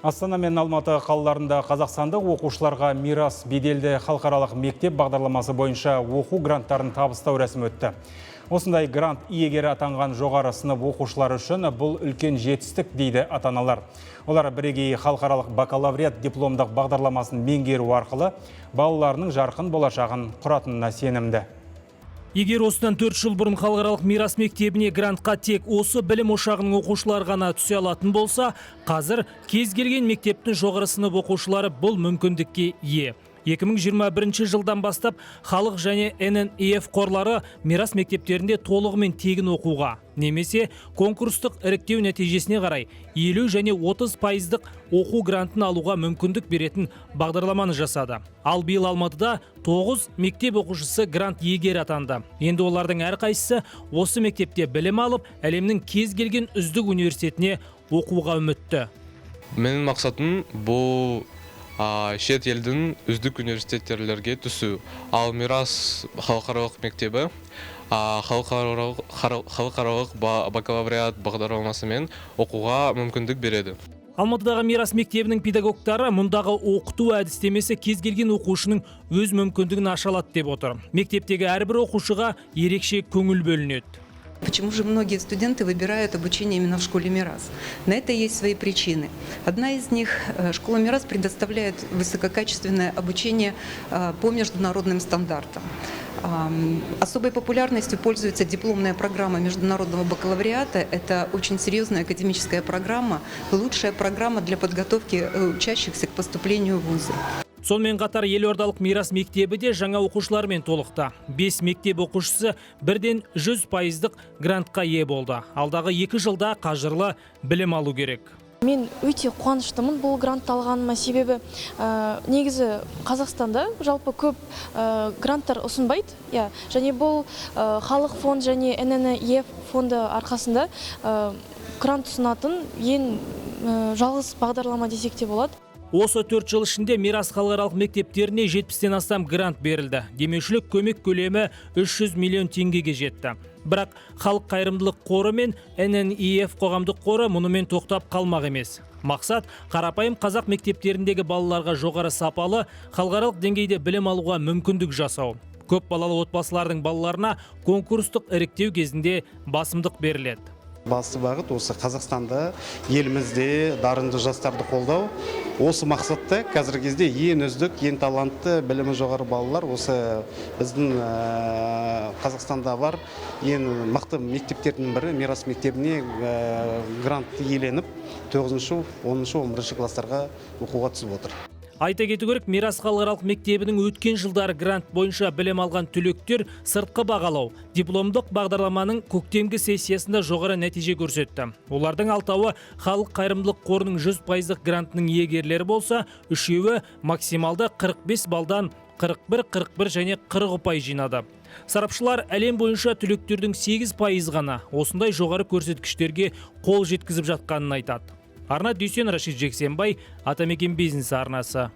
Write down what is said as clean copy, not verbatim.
Астана мен Алматы қалаларында қазақстандық оқушыларға «Мирас» беделді халықаралық мектеп бағдарламасы бойынша оқу гранттарын табыстау рәсімі өтті. Осындай грант иегері атанған жоғары сынып оқушылары үшін бұл үлкен жетістік, дейді ата-аналар. Олар бірегей халықаралық бакалавриат дипломдық бағдарламасын меңгеру арқылы балаларының жарқын болашағын құратынына сенімді. Егер осыдан 4 жыл бұрын халықаралық «Мирас» мектебіне грантқа тек осы білім ошағының оқушылары ғана түсе алатын болса, қазір кез келген мектептің жоғары сынып оқушылары бұл мүмкіндікке ие. 2021 жылдан бастап Халық және ННЕФ қорлары «Мирас» мектептерінде толығымен тегін оқуға немесе конкурстық іріктеу нәтижесіне қарай 50 және 30 пайыздық оқу грантын алуға мүмкіндік беретін бағдарламаны жасады. Ал биыл Алматыда 9 мектеп оқушысы грант иегері атанды. Енді олардың әрқайсысы осы мектепте білім алып, әлемнің кез келген үздік университетіне оқуға үмітті. Менің мақсатым бұл шет елдің үздік университеттерге түсу. Ал «Мирас» халықаралық мектебі халықаралық бакалавриат бағдарламасымен оқуға мүмкіндік береді. Алматыдағы «Мирас» мектебінің педагогтары мұндағы оқыту әдістемесі кез келген оқушының өз мүмкіндігін аша алады деп отыр. Мектептегі әрбір оқушыға ерекше көңіл бөлінеді. Почему же многие студенты выбирают обучение именно в школе «Мирас»? На это есть свои причины. Одна из них – школа «Мирас» предоставляет высококачественное обучение по международным стандартам. Особой популярностью пользуется дипломная программа международного бакалавриата. Это очень серьезная академическая программа, лучшая программа для подготовки учащихся к поступлению в вузы. Сонымен қатар елордалық «Мирас» мектебі де жаңа оқушылармен толықты. Бес мектеп оқушысы бірден 100 пайыздық грантқа ие болды. Алдағы 2 жылда қажырлы білім алу керек. Мен өте қуаныштымын бұл грантты алғаныма, себебі негізі Қазақстанда жалпы көп гранттар ұсынбайды, иә, және бұл Халық фонд және ННЕФ фонды арқасында грант ұсынатын ең жалғыз бағдарлама десек те болады. Осы 4 жыл ішінде «Мирас» халықаралық мектептеріне 70-тен астам грант берілді. Демеушілік көмек көлемі 300 миллион теңгеге жетті. Бірақ Халық қайырымдылық қоры мен ННЕФ қоғамдық қоры мұнымен тоқтап қалмақ емес. Мақсат – қарапайым қазақ мектептеріндегі балаларға жоғары сапалы халықаралық деңгейде білім алуға мүмкіндік жасау. Көп балалы отбасылардың балаларына конкурстық іріктеу кезінде басымдық беріледі. Басты бағыт – осы Қазақстанда, елімізде дарынды жастарды қолдау. Осы мақсатта қазіргі кезде ең үздік, ең талантты, білімі жоғары балалар осы біздің Қазақстанда бар ең мықты мектептердің бірі «Мирас» мектебіне грант иеленіп, тоғызыншы, 10-шы, 11-ші класстарға оқуға түсіп отыр. Айта кету керек, «Мирас» халықаралық мектебінің өткен жылдары грант бойынша білім алған түлектер сыртқы бағалау дипломдық бағдарламаның көктемгі сессиясында жоғары нәтиже көрсетті. Олардың алтауы Халық қайырымдылық қорының 100 пайыздық грантының иегерлері болса, үшеуі максималды 45 балдан 41, 41 және 40 ұпай жинады. Сарапшылар әлем бойынша түлектердің 8 пайыз ғана осындай жоғары көрсеткіштерге қол жеткізіп жатқанын айтады. Арнат Дүйсен, Рашид Жексенбай, Атамекен бизнес арнасы.